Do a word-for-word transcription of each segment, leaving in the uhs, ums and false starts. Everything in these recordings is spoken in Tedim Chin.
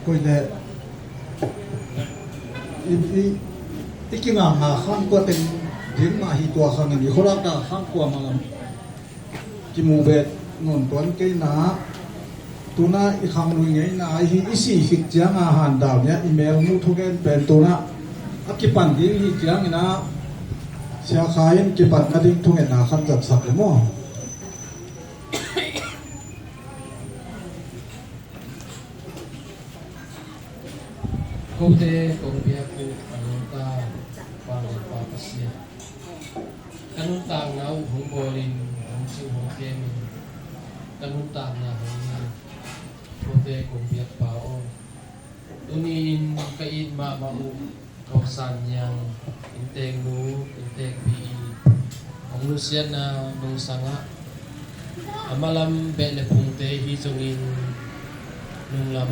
Hoih le i, i, i kingakna khang tua teng ding mah hi, tua khang in i khualakna khang kuamah lam kimu bet nontuan kei na. Tuna i khang lui ngeina hi, i sih khit cianga handau nia i mel muh thugen pen tuna a kipan ding hi ciangina Sia Khai in kipatna ding thungetna khan zatsak le maw? Kote kong biak uh a nungta Vanglianpa Pasian, ka nuntakna uh hong bawlin, hong cih hong kemin, ka nuntakna hong ni. Kote kong biakpa aw, tuni-in ka it mahmah uh Thawksan Niang innteknu inntekpi i hong nusiatna nungsangah a malam beh le phungte hi zongin nunglam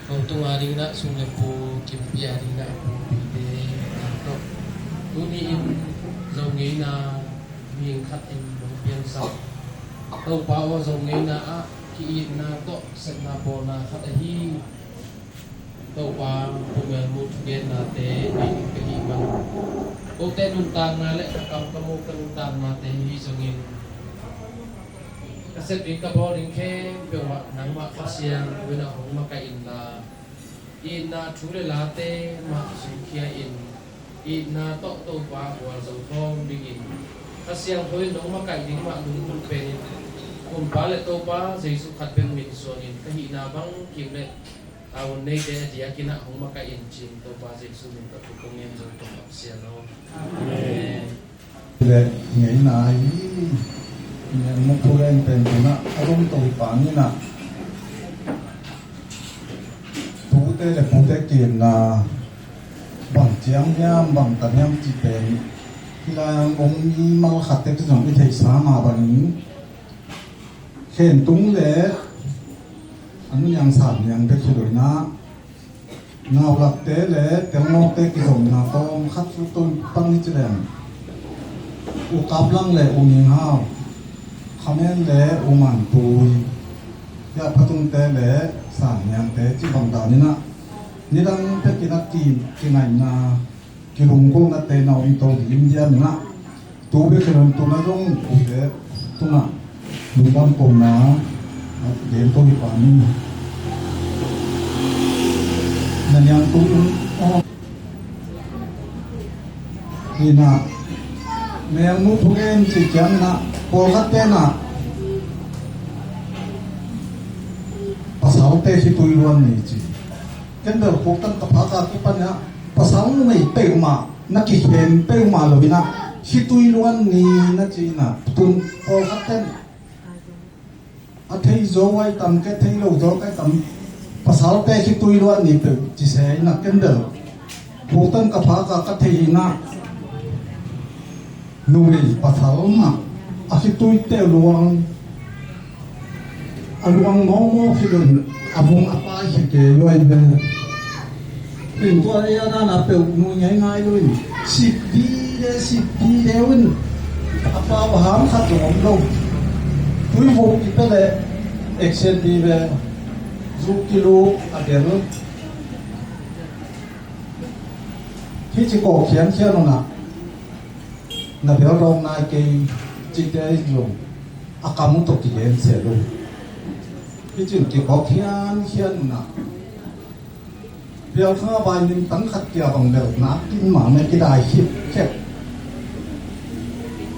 ko tunga dinginah sung le pu kimpi a dinginah a pupite tawh tuni-in Zo ngeina mihing khat in hong piansak. Topa aw, Zo ngeina ah ki-itna tawh sepna bawlna khat ahi Topa, pu mel muh thugennate nei ding ka hih man, kote nuntakna le ka kam ka mu ka nuntaknate hi zongin ka sep ding ka bawl ding khempeuh mah nangmah Pasian in ah hong makaih inla, itna thu le late mah sungkhia in, itna tawh Topa gualzo thawm dingin Kha Siangtho in nong makaih ding mah lungdam penin, Kumpa le Topa Jesu khat bek min suangin ka hihna bang kim le a hun neite a diakin ah hong makaih in, ci-in Topa Jesu min tawh thu kong ngen zo, Topa Pasian aw. Amen. Le ngeina hi. Ngen muk thu leng pen tuna a rum to hi pa nina. Tute le pute kiimna bang ciang hiam, bang tan hiam ci pen hih lai-ah om mi mal khatte zong i theihsa mah bangin Khentung le a nu Niang San Niang bek hi lo inah, Naulakte le Telngawkte kizomna tawm khat cu tun pang hi ci leng, U Kap Lang le U Ning Hau, Khamen le U Man Pui, Hiah Pha Tungte le San Niangte ci bang dan inah, nidang pek inah ki, kingaihna kilungkona te na om to ding diam inah, tu bek hi lo in tuna zong ute tungah lungdam kohna gen to hi pa ni. Na niang tung in aw inah, mel muh thugen ci ciang inah, pawlkhat tenah pasalte khitui luan ni ci. Ken bel khuktan ka phak a kipan ah pasal numei peuhmah na kikhen peuhmah lo inah khitui luan ni na ci inah, tun pawlkhat ten a thei zo ai tam, ke thei lo zo ai tam, pasalte khitui luan ni peuh ci se inah, ken bel khuktan ka phak a ka thei inah numei pasal mah a khitui teuh luang, a luang mawkmawk hi lo in a vung a pai hi kei luai ve. Pen tua ei a dana peuh nui ngeingai lo in sip dide, sip dide un a pau a ham khat zong om lo. Tui vung kipia le action di ve, zu kiluk a del. Hih ci kawk khiankhian unah na bel dawng nai kei cite zong a kam uh tawh kigen sel uh. Hih cin kikawk khiankhian unah bialkha vai nim tang khat kia bang bel nak tin mahmah kidai khipkhep.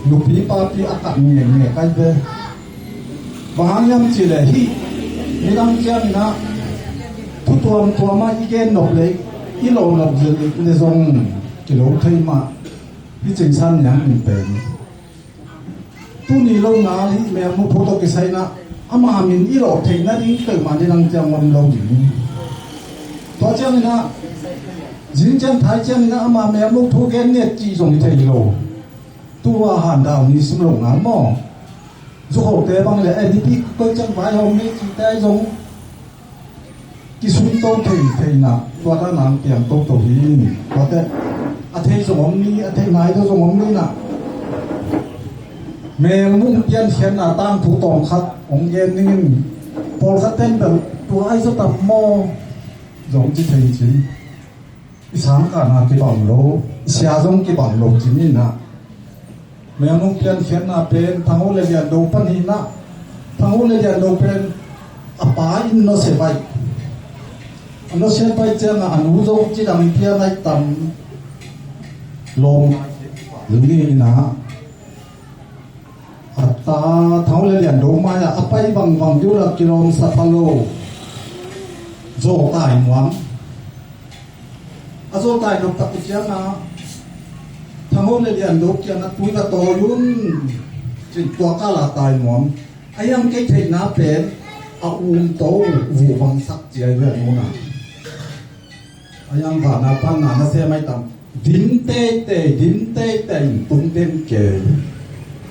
Nupi papi a kat ngekngek ai ve. Bang hang hiam cih leh hih nidang ciang inah thu tuamtuam ah i gen nop le i lawh nop zia le zong kilo thei mah. Hih cin San Niang min pen tuni lo ngal hih mel muh phu tawh kisai inah ama min i lawh theih nading peuhmah nidang ciang om lo ding. Tua ciang inah zing ciang thai ciang inah ama mel muh phu gen ngiat cih zong i thei lo. Tua handau ni sim lo ngal maw? Zukhote bang le N D P koi ciang vaihawm ni cihte zong kisui to thei thei inah tua dan ang piang toto hi. Tuate a thei zong om ni, a thei nai to zong om ni inah, mel muh piankhiatna tangthu tawm khat hong gen dingin Pawlkhat ten bel tua ai zaw tam maw zong ci thei cin. I sangkahna kibang lo, i sia zong kibang lo cin inah. Mengmuk piankhiatna pen Thang Ho le Lian Do pan hinah. Thang Ho le Lian Do pen a pa in nusia baih. A nusia baih ciangah a nu zong cidam pian ai tam. Lawm ni inah. A ta Thang Ho le Lian Do mai-ah a pai vangvang ding uh kilawm sa pha lo. Zaw tai muang. A zaw tai nop tak uh ciangah Thang Ho le Lian Do kiangah tui va tawi un. Cin tua kal a tai muang. A hiang kei theihna pen a um to uh vuh vangsak cia hi a nunah. A yang vana panna na sem ai tam. Dim teitei, dim teitei in tung den ke.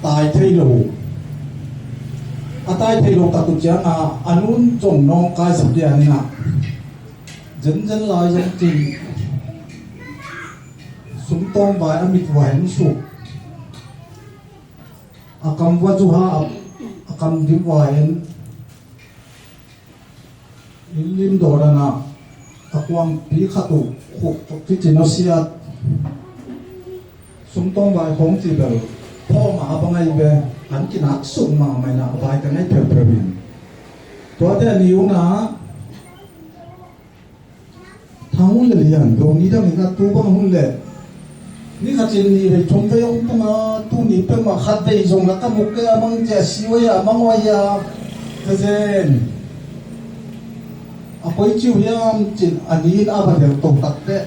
Tai thei lo. A tai thei lo tak uh ciangah a nun zong nawngkai sak lian inah. Zenzen lai zong cin. Sumtawng vai a mit vai an suk. A kam va zuha a, a kam dim vai an. Lim dawh danah a kuangpi khat uh khuk tuk kici nusiat. Sumtawng vai khawng ci bel phawm a bang ai ve. An kinak suk mahmah inah vai ka ngai pheupheu in. Tuate a ni unah Thang Ho le Lian Do ni dang inah tu bang hun le. Ni khat cin ni vei thum vei hong tung a, tuni peuhmah khat vei zong la ka muk kei a mang cia si oi a mang oi a. Ka zen. A koi ci uh hiam cin a ni in a va del to tak teh.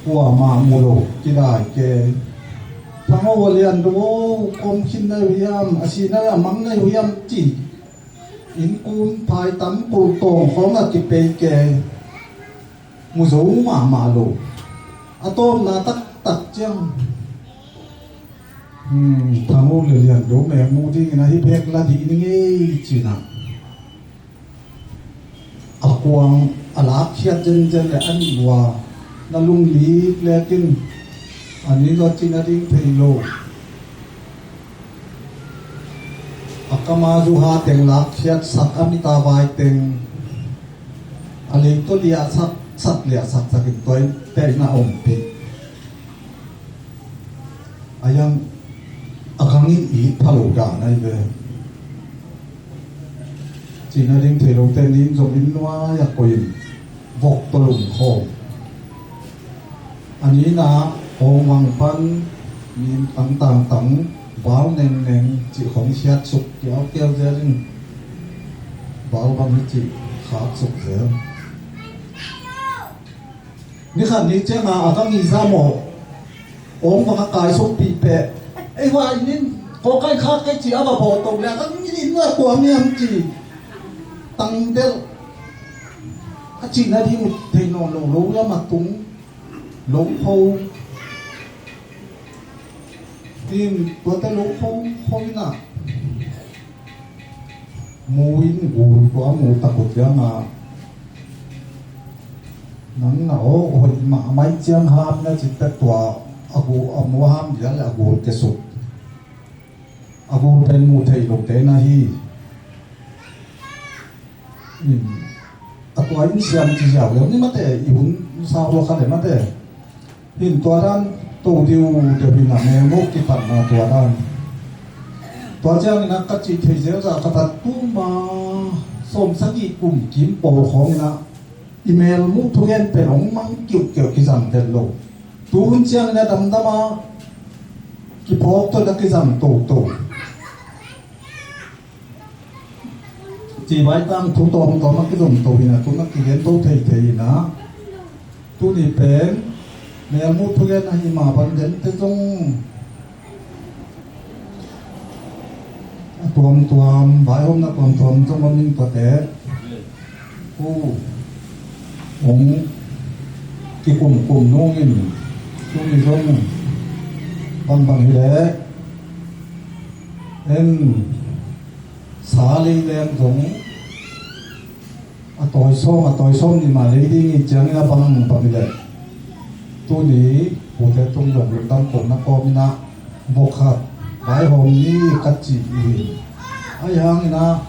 Kuamah mu lo kidai ke. Thang Ho, Lian Do, kawm khin nai uh hiam, a si nai a mang nai uh hiam ci. Innkum phai tam kulh tawng khawng a kipei ke. Mu zo mahmah lo. A tawpna taktak ciang. Hmm, Thang Ho le Lian Do meng mu dingin ahi bek la dih ni ngei cinah. A kuang a lakkhiat zenzen le a nih uh a na lunglik lekin a ni zaw cin a ding thei lo. A kama zuha teng lakkhiat sak a mita vai teng a leito liah sak, sak liah sak sakin tuai teina ompih. A yang a khang in it pha lo dan ai ve. Cina ding thei lo te nin zong in nuai a koih in vok tawh lum khawm. A nina hong mang pan min tang tang tang bau neng neng cih khong siat suk kiau kiau zel in bau bang hi cih khak suk zel. Ni khat ni cianga a ka ngih za mawh ong bang a kai sukpih peh ei vai nin kawkai khak kei cih a va bawh to le a ka ngih in nuai kuang niam cih tang delh. A cihna ding uh thei nawn lo, lo lam a tung, lo kho. Tin, tuate lo kho, kho in ah. Mu in gul tua mu tak uh ciang ah. Nang na aw, hoih mahmah ciang ham na cih pek tua, a gu, a mu ham dia le a gul ke suk. A gul pen mu thei lo te na hi. In, a tua in siam ci ziau leu ni mate, i hun sau lo kha le mate. Hin tua dan to diu deuh hin a mel muk kipatna tua dan. Tua ciangin a ka cih thei zeu za ka tat tuma sawm sagih kum kim pawl khawngin ah i mel muh thugen pen hong mang kiuhkeuh kizang vet lo. Tu hun ciangin a damdam a kiphawk tawh na kizang toto. Ci vai tang thu tawmtawm a kizom to hi na, tu na kigen to thei thei hi na. Tuni pen mel muh thugen a hi ma ban den te zong a tuamtuam, vaihawmna tuamtuam zong om in tuate. Ku hong kikumkum nungin tuni zong bangbang hi leh en sa lei leng zong a tawi sawm, a tawi sawm ni mah lei ding i ciangin a bang bang i leh. Tuni pute tung dong lungdam kawmna kawmin ah vok khat vaihawm ni ka cih i hi. Ahi hangin ah,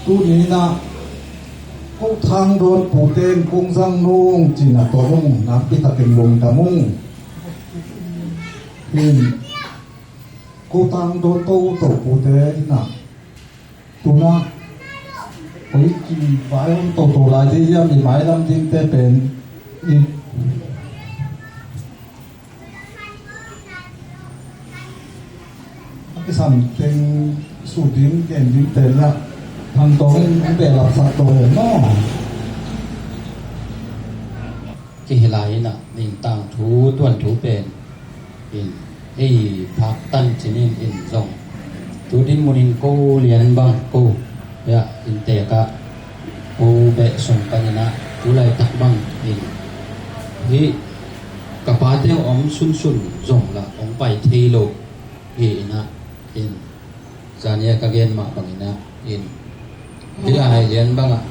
tuni in ah, ko Thang Dawn pute in kong zang nung ci-in ah, tua bang nakpi takin lungdam ung. Hin, ko Thang Dawn toto pute in ah, tu-in ah, koi kim vai hong toto lai ding hiam, i mailam dingte pen, i a kisam teng sut ding, gen dingte in ah, Thang Dawn in behlap sak to hen maw. Kei hi lai in ah, nintang thu, tuan thu pen in, ei phak tan cinin in zong, tu dinmun in ko lian bang ko, ya, inntek ah ko beh sung panin ah, tu laitak bang in, hih ka pate om sunsun zong lah hong pai thei lo hi in ah, in, zan hi-a ka gen mah bangin ah, in, hih lai lian bangah,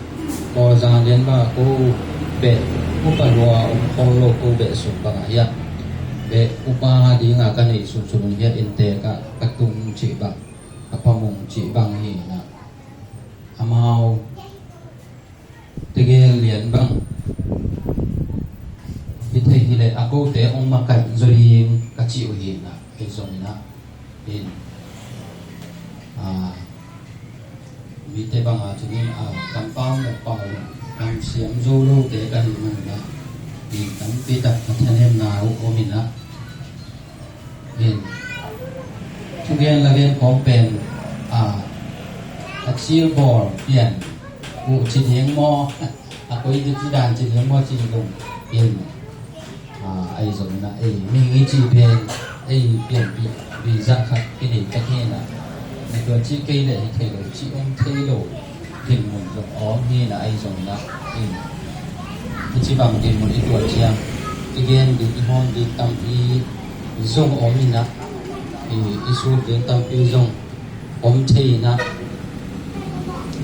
Kawlzang lian bangah ko beh upa lua om khol lo, ko beh sung bangah hiah beh upa dinga ka neih sunsun un hiah inntek ah ka tung cih bang, ka pamung cih bang hi in ah, amau tegel lian bang hi thei hi leh a kote hong makaih zaw ding ka cih uh hi in ah, ahi zongin ah, in, ah, mite bangah cinin, ah, kampau mukpau, kam siam zo lote ka hih manin ah, in, tampi tak ka thanemna uh om in ah, in, thugen lagen khawng pen, ah, a cil bawl pian uh ci ding maw, a koi ding ci dan ci ding maw, ci ding, in, ah, ahi zongin ah, ei, mi ngi ci pen, ei, pianpih visa khat kinei ka hi in ah, na tua ci kei leh hi thei lo, ci om thei lo dinmun zong om hi in ah, ahi zongin ah, in, hih ci bang dinmun i tuah ciang, i gen ding, i hawm ding tampi zong om in ah, i, i sut ding tampi zong om thei in ah,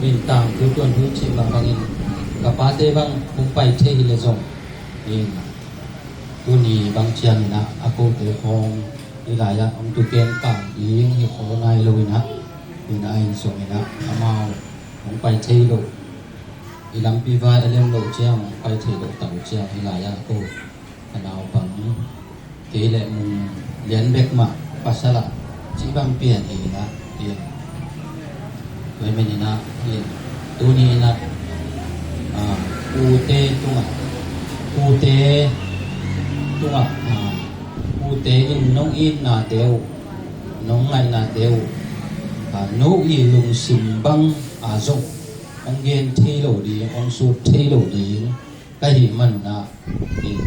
min tangthu tuanhu cih mah bangin, ka pate bang hong pai thei hi leh zong, in, tuni bang ciangin ah a kote khawng hih lai-ah hong tuken kang ding hi khawl nai lo in ah, in, ahi zongin ah amau hong pai thei lo, i lampi vai a lem loh ciang hong pai thei lo tak uh ciang hih lai-ah ko, ka naupang kei leh mun lian bek mah pasal ah cih bang pian hi in ah, in, tua hi manin ah, in, tuni in ah, ah, ute tungah, ute tungah, ah, ute in nong itnate uh, nong ngaihnate uh, ah, no i lungsim bang a zong hong gen thei lo ding, hong sut thei lo ding ka hih manun ah, in,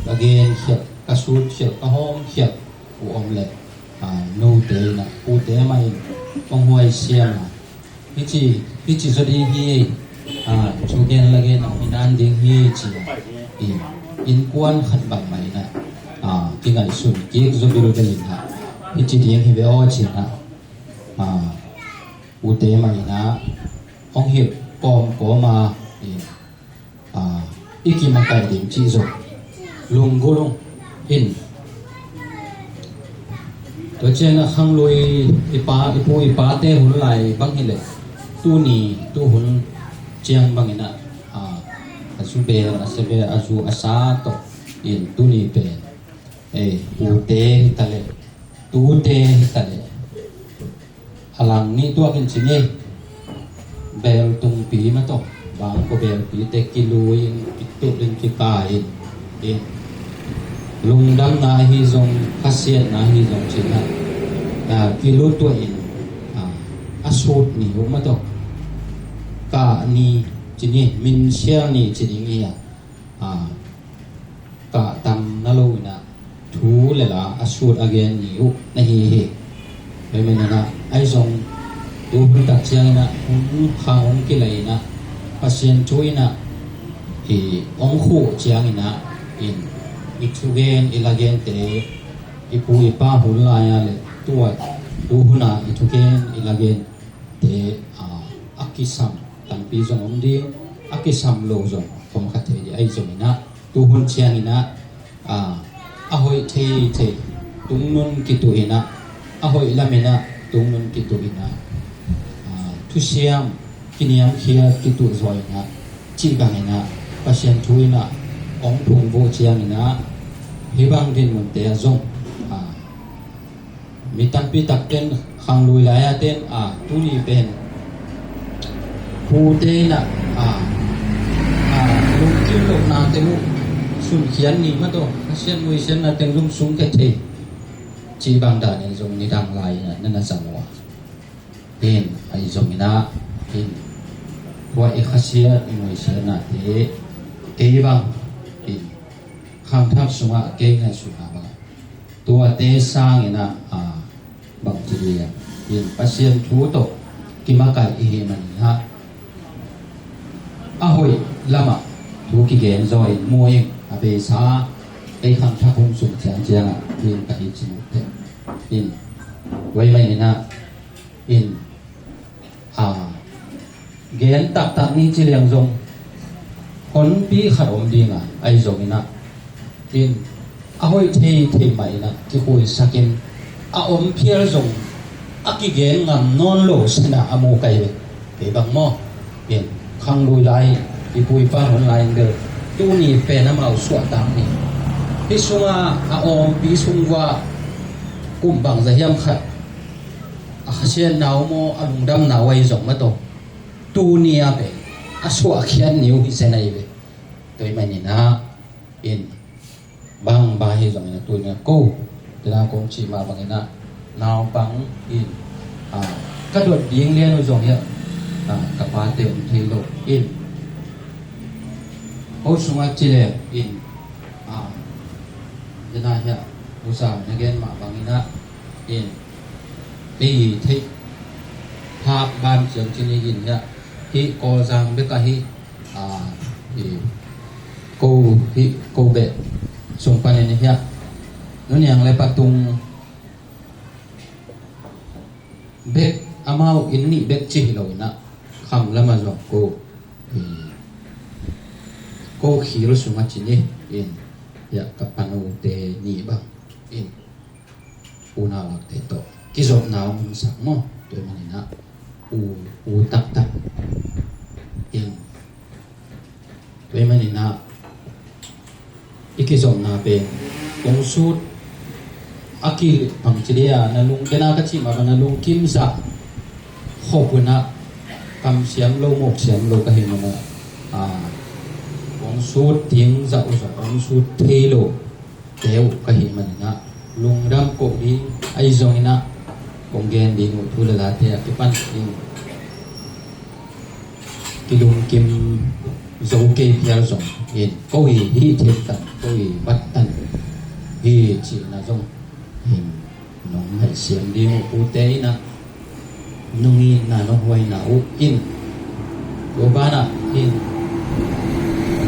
ka genkhialh, ka sutkhialh, ka hawmkhialh uh om leh, ah, note in ah, ute mah in hong huai siam a, hih ci, hih ci zaw ding hi, ah, thugen lagen ah i nan ding hi ci a, in, innkuan khat bang mah in ah, ah, kingaihsun kik zaw bilbel in ah, hih ci ding hi ve aw ci in ah, ah, ute mah in ah hong hilh kawmkawm a, in, ah, i kimakaih ding cih zong lunggulh ung, in. Tua ciangin ah khanglui i pa, i pu i pate hun lai bang hi leh, tuni, tuhun ciang bangin ah, ah, a zu bel, a sa bel, a zu a sa tawh, in, tuni pen, ei, pute hi ta leh, tute hi ta leh, a lang nih tuak in ci ni, bel tungpi mah tawh, bangkua belpite kilui in, kitup in, kikai in, in, lungdamna ahi zong, khasiatna ahi zong ci in ah, ah, kilutuah in, ah, a sut ni uh mah tawh, kah ni ci ni, minsial ni ci ding hi a, ah, kah tam na lo in ah, thu le la a sut a gen ni uh na hi hi. Tua hi manin ah, ahi zong tuhun tak ciangin ah, hun khang hong kilai in ah, Pasian thu in ah, i hong khuh ciangin ah, in, i thugen, i lagente, i pu i pa hun lai-a le tua tuhun a i thugen, i lagente, ah, a kisam tampi zong om ding, a kisam lo zong om kha thei ding, ahi zongin ah, tuhun ciangin ah, ah, a hoih thei thei, tungnun kituh in ah, a hoih lam in ah, tungnun kituh in ah, Siam, kiniamkhiat, kituhzaw in ah, cih bangin ah, Pasian thu in ah hong phungvuh ciangin ah, hih bang dinmunte ah zong, a, mi tampi takten, khanglui lai-a ten, a, tuni pen pute in ah, a, a, lungkim lohnate uh sunkhiat ni mah tawh, Pasian nuisiatnate zong sungkhia thei, cih bang danin zong nidang lai-in ah na na zang uh a. In, ahi zongin ah, in, tua i khasiat, i nuisiatnate, kei bang, in, khangthak sungah kei ngaihsutna bang, tuate sangin ah, a, bang ci ding, in, Pasian thu tawh kimakaih i hih manin ah, a hoih lamah thu kigen zaw in mu ing, a beisa, ei khangthak hun sung ciangciangah, in, ka hi cin uh teh. In, tua ahih manin ah, in, a, gen taktak ni ci leng zong honpi khat om ding a, ahi zongin ah, in, a hoih thei thei mah in ah kikhuisakin, a om phial zong a kigen ngam nawn lo sin ah a mu ka hi ve. Kei bang maw, in, khanglui lai, i pu i pa hun lai in bel, tuni pen amau suahtak ni. Hih sungah a ompi sung uah kum bangzah hiam khat a khasiatna uh maw, a lungdamna uh ahi zong mah tawh, tuni a pen a suahkhiat ni uh hi zen ahi ve. Tua ahih manin ah, in, bang bang hi zongin ah tuni a ko, tua kong cih mah bangin ah, naupang in, a, ka dot ding lian uh zong hiah, a, ka pate om thei lo in, ko sungah ci leng in, a, tua hiah, usa na gen mah bangin ah, in, ei theih phak ban ciang cin i gin hiah, hih Kawlzang bek ahi, a, i, ko, hih ko beh sung panin hiah, Nu Niang le Pa Tung bek, amau inn nih bek ci hi lo in ah, kham lamah zong ko, i, ko khil sungah cin i, in, hiah ka panute nih bang, in, unau lakte tawh kizopna hong omsak maw? Tua ahih manin ah, u, u taktak in, tua ahih manin ah, i kizopna pen kong sut a ki bang ci dia, na lung, kena ka cih mah bang na lungkim zah khop un ah, kamsiam lo, mawksiam lo ka hi manin ah, a, kong sut ding zah uh zong kong sut thei lo te uh ka hih manin ah, lungdam koh ding ahi zongin ah, kong gen ding uh thu le late a kipan in kilungkim zo kei phial zong in, ko hi, hih thil tan, ko hi, bat tan hi cihna zong in, nong ngaihsiam ding uh pute in ah, nong itna nong huaina uh in, tua banah in,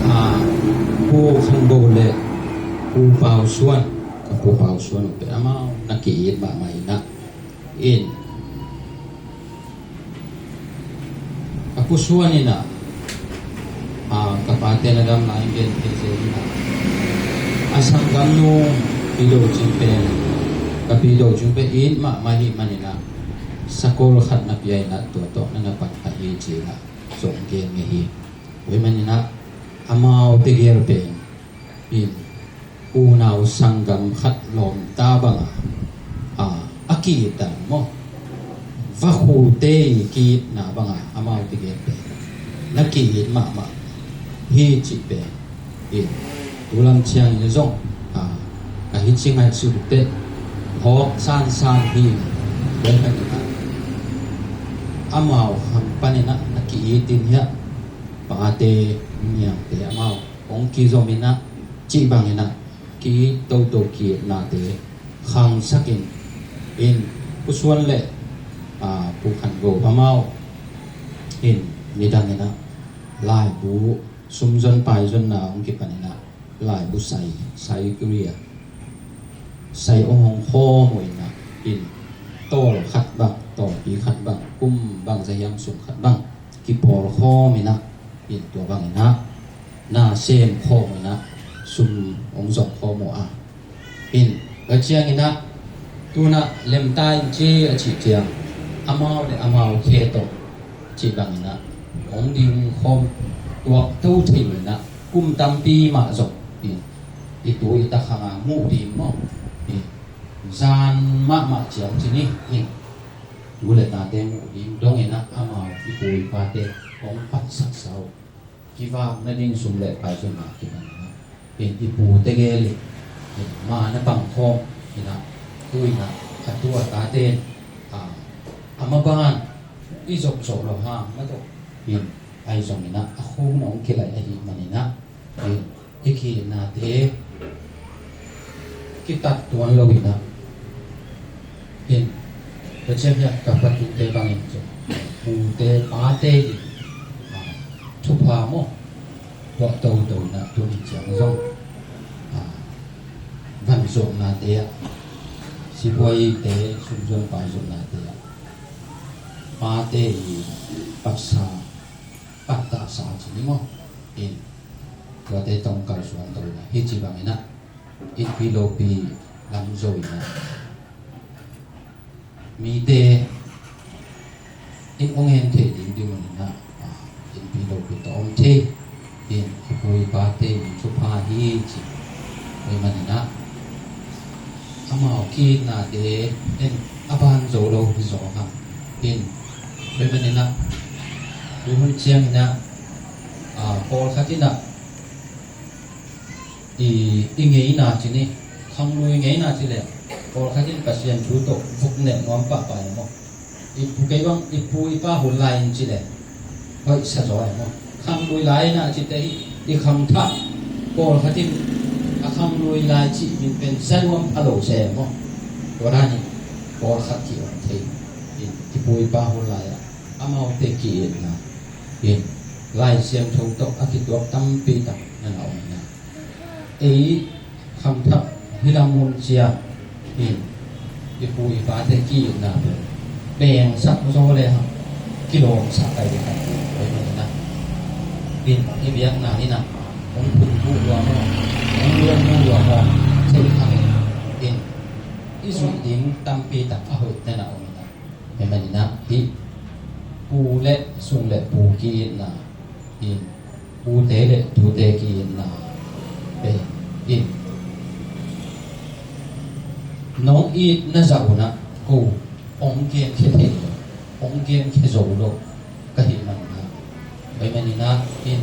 a, Pu Khan Go le Pu Pau Suan, ka Pu Pau Suan uh pen amau na ki-it mahmah in ah, in, a Pu Suan in ah, a, ka pate na dam lai in gen thei zel in ah, a sanggamnu Pi Do Cing pen, ka Pi Do Cing pen it mahmah ahih manin ah, sakol khat na pia in ah, tua tawh na na pan kha hi ci-in ah zong gen ngei hi. Tua ahih manin ah, amau tegel pen in, unau sanggam khat lawmta banga, a, a ki-it dan maw, vakhute i ki-itna banga amau tegel pen na ki-it mahmah hi cih pen in, tu lam ciangin zong, a, ka hi ci ngaihsut teh hawk sansan hi. Tua ahih manin ah, amau khang panin ah na ki-it in hiah, pate, niangte amau hong kizom in ah, cih bangin ah, ki-it toto ki-itnate khangsak in, in, Pu Suan le, a, Pu Khan Go amau in, nidang in ah, laibu, sumzon paizonna hong kipan in ah, laibu sai, sai kuri a, sai hong hong khawm uh in ah, in, tawl khat bang, tawlpi khat bang, kum bangzah hiam sung khat bang kipawl khawm in ah, in, tua bangin ah na sem khawm in ah, sum hong zong khawm uh a, in, tua ciangin ah, tu-in ah lem ta in ci a cih ciang, amau le amau khe tawh Cih bangin ah hong dingkhawm tuak to thei lo in ah, kum tampi mah zong in i tu i ta khang a muh ding maw, in zan mahmah ciang ci ni, in tu le tate muh ding dongin ah amau i pu i pate hong patsaksa uh. Kivak nading sum le pai zong ah kibang in ah, in i pute gel in, in ma na pang khawm in ah, tu in ah a tu a tate in, a, a maban i zop zawh lo hang mah tawh, in ai zong in ah a khung na hong kilai ahih manin ah, in i ki-itnate kitat tuan lo in ah, in ka ciah hiah ka patute bangin zong pute pate in, a, thupha maw, tuah toto in ah tuni ciang zong, a, van zuaknate ah, sipuaite sumzuan pai zuaknate ah pate i patsa, pattahsa ci ni maw, in tuate tawh kalsuan to in ah, hi ci bangin ah in pi lopi lam zo in ah mite in hong en theih ding ding manin ah, a, in pi lopi tawh om thei, in i pu i pate in thupha hi ci. Tua manin ah amau ki-itnate in a ban zo lo hi zaw hang, in tua manin ah tu hun ciangin ah, a, pawlkhat in ah i, i ngeina ci ni, khanglui ngeina ci leh pawlkhat in Pasian thu tawh vuk neh nuam pahpah e maw. I pu kei bang, i pu i pa hun lai in ci leh hoih sa zaw e maw. Khanglui lai in ah ci te hi, i khangthah pawlkhat in a khanglui lai cih min pen sa nuam a lo se e maw. Tua dan in pawlkhat ki-om thei, in i pu i pa hun lai ah amaute ki-itna, in Lai Siangtho tawh a kituak tampi tak na na om in ah, ei khangthak hi lam mun ciang in i pu i pate ki-itna pen pengsak zaw le hang kilawmsak kai ding kan oi manin ah, in i biakna in ah hong phun buh lua maw, hong luan buh lua maw, thei hang in i zuih ding tampi tak a hoih na na om in ah, tua manin ah hih pu le sung le pu ki-itna, in pute le tute ki-itna pen, in nong itna zah un ah ko hong genkhia thei lo, hong genkhia zo lo ka hih manin ah, tua manin ah in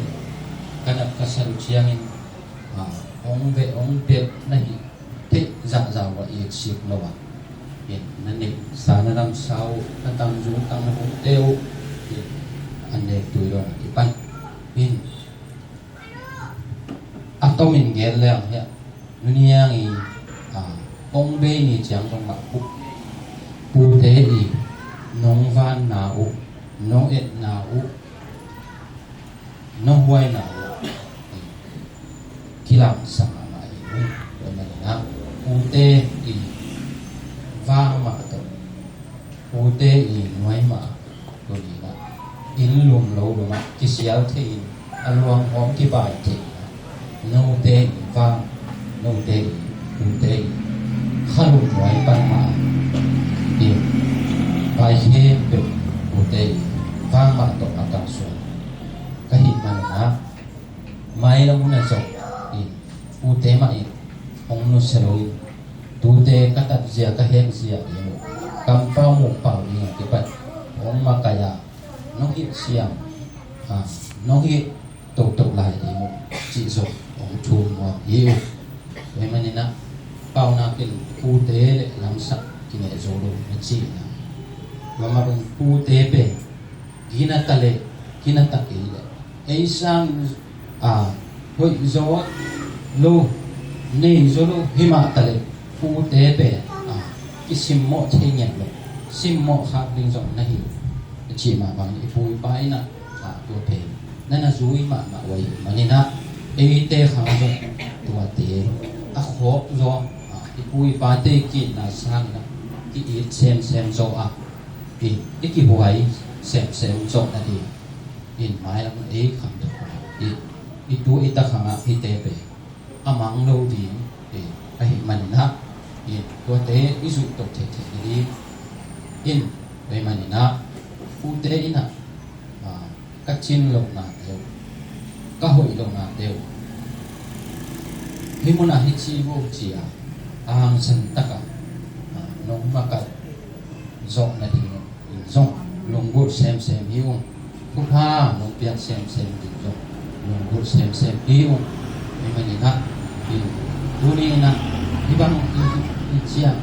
ka nat ka sat uh ciangin, a, hong veh hong bel na hih theih zahzah uh a itsik lo ah, in na neihsa na lamsa uh, na tangzung tang na hungte uh, in an nek tui lo na kipan, in a tomin gen leng hiah nuniang i, a, hong bei ni ciang zong mah pu, pute i nong vanna uh, nong etna uh, nong huaina uh kilangsak mahmah hi uh. Tua manin ah pute i vang mah tawh, pute i nuai mah tawh, tuni in ah inn lum lo lum ah kisial thei in, a luanghawm kibai thei in ah, note i vang, note i pute i khalum nuai pan mah in, pai khempeuh pute i vang mah tawh a kalsuan ka hih manin ah, mailam hun ah zong in pute mah in hong nusia lo in, tute ka tatzia ka hekzia ding uh, kampau muhpau ding a kipat hong makaih a, nong hih siam, a, nong hih tohtoh lai ding uh cih zong hong thum nuam hi uh. Tua manin ah paunak in pute le lamsak kineh zo lo na ci in ah, tua mah bang pute pen gina ta leh, gina ta kei leh, ei sangin, a, hoih zaw lo, nei zaw lo hi mah ta leh, pute pen, a, kisimmawh thei ngiat lo, simmawh khak ding zong na hi, a cih mah bangin i pu i pa in ah, a, tua pen na na zui mahmah uh ahih manin ah, eite khang zong tuate a khawk zaw, a, i pu i pate ki-itna sangin ah ki-it semsem zaw a, i, i kihuai semsem zawh nading in mailam ei khangthak i, i tu i ta khang ah hihte pen a mang lo ding, i, ahih manin ah, i, tuate i zuih to theithei ding in, tua manin ah pute in ah ka cin lohnate uh, ka hoih lohnate uh, hih munah hih ci uh ci-a a hangsan takah, ah, nong makai zawh nading in zong lunggulh semsem hi ung. Thupha nong piak semsem ding zong lunggulh semsem hi ung. Hih manin ah, hih tuni in ah hih bang i, i ciang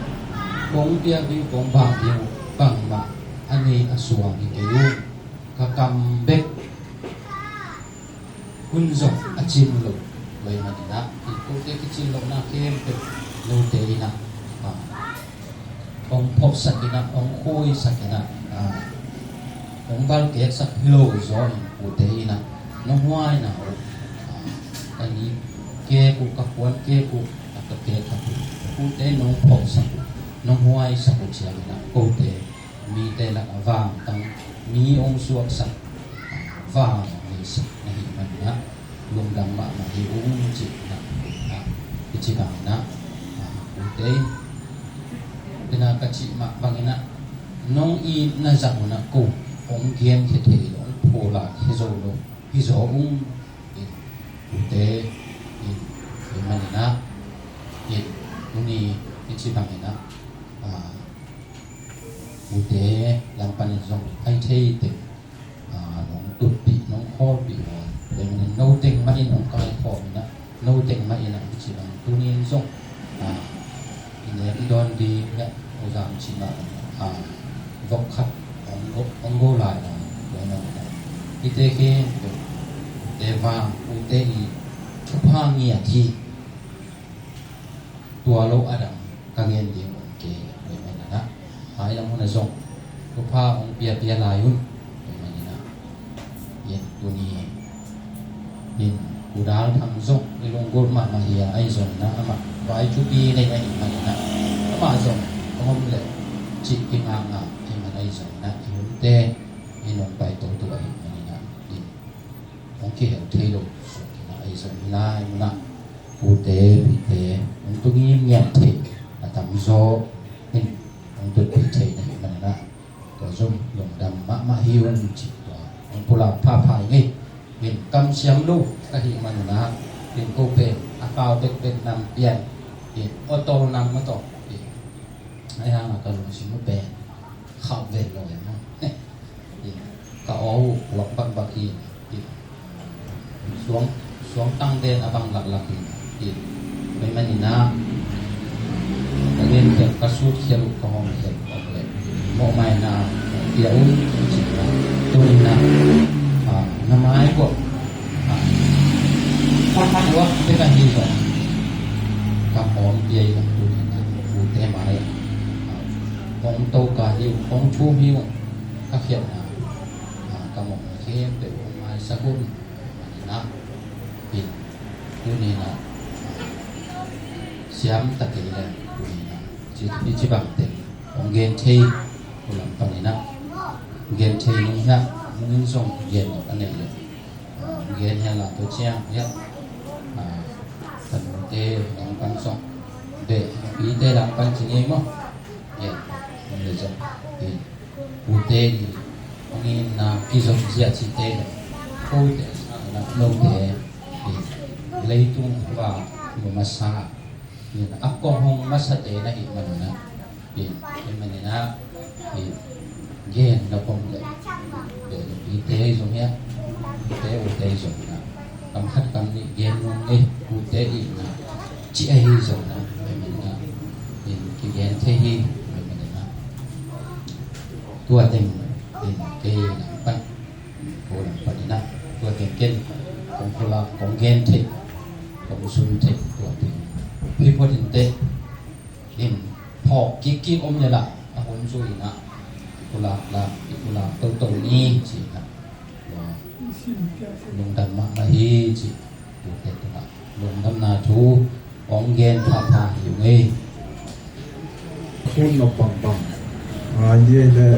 kong piak ding, kong bang ding bangmah a nei a suang hi kei ung. Ka kam bek hun zong a cin lo. Tua ahih manin ah hih kote kicin lohna khempeuh note in ah, ah, hong phawksak in ah, hong khuisak in ah, ah, hong balkeksak hi lo zaw in kote in ah nong huaina uh, ah, ka ni kek uh, ka puan kek uh, ah, ka kek uh, kote nong phawksak uh, nong huaisak uh ciangin ah kote mite lakah vangtang, mi hong suaksak, vang hong neisak na hih manin ah lungdam mahmah hi ung cih na, ah, i ci bangin ah, ah, kote in, tua ka cih mah bangin ah nong itna zah un ah ko hong genkhia thei lo, hong pulakkhia zo lo hi zaw ung. In, kote in, hih manin ah, in, tuni i ci bangin ah, ah, ute lam panin zong a hih thei teng, ah, nong tutpih, nong khawlpih uh a, tua ahih manin no teng mah in nong kaikhawm in ah, no teng mah in ah hih ci bang tuni in zong, ah, i nek i dawn ding hiah, o zam ci mah, ah, vok khat hong go, hong go lai lai, tua ahih manin ah hihte khempeuh, ute vang, ute i thupha ngiat hi. Tua lo a dang ka gen ding om kei, tua ahih manin ah, mailam hun ah zong thupha hong piapia lai un, tua ahih manin ah, in tuni in U Dal Thang zong i lunggulh mahmah hi a, ahi zongin ah amah vai thupi nei ahih manin ah amah zong hong om leh cih kingakngak ahih man, ahi zongin ah i hunte in hong pai toto ahih manin ah, in hong kihel thei lo suak in ah, ahi zong hih lai munah pute pite hong tu ngimngiam thei a tamzaw in hong tutpih thei na hih manin ah, tua zong lungdam mahmah hi un cih tua hong pulak phapha ing ei. In kamsiam lo ka hih manin ah, in ko pen a kau bekbek nam pian, in aw tol nam aw tawh, in ahi hangah ka lungsim uh pen khauh ven lo em maw? Ka aw uh puak bakbak hi, suang, suang tang den a bang laklak hi. Tua ahih manin ah ka gen khial, ka sut khial uh, ka hawm khial uh om leh mawhmaina pia un ci-in ah, tuni in ah, ah, na mai guah, ah, puak bek ahi zong ka hawm pia in ah, tuni in ah ute mai, ah, hong to ka hi uh, hong thum hi uh, ka khialhna, ah, ka mawhna khempeuh hong maisak un. Manin ah, in, tuni in ah, siam ta kei leh, tuni in ah, ci, ci bang teng hong gen thei, ko lam panin ah gen thei ning hiam, nung in zong gen a nei leh, ah, gen hiam la tua ciang hiam, ah, tanute lam pan zong, beh, pite lam pan ci ngei maw? Gen, nung le zong, in, ute i hong itna kizom zia cihte hi. Kote a sangin ah note i leitung khuavak mu masa, in a kong hong masate na hih manin ah, in, hih manin ah, in, gen na pom leh, in, ute zong hiam, ute, ute zong hiam, kam khat kam nih gen nung ei, ute itna cih ahi zongin ah, in, in kigen thei hi, in, tua teng in kei lam pan, ko lam panin ah, tua teng ken kong pulak, kong gen thei, kong sun thei, tua teng hi phot inteh, in phawk kikkik om leh lah a hun zui in ah, i pulak lah, i pulak toto ni ci-in ah, lungdam mahmah hi ci. Ute tungah lungdamna thu hong gen phapha hi ung ei. Hun nop bangbang, a, hi ei leh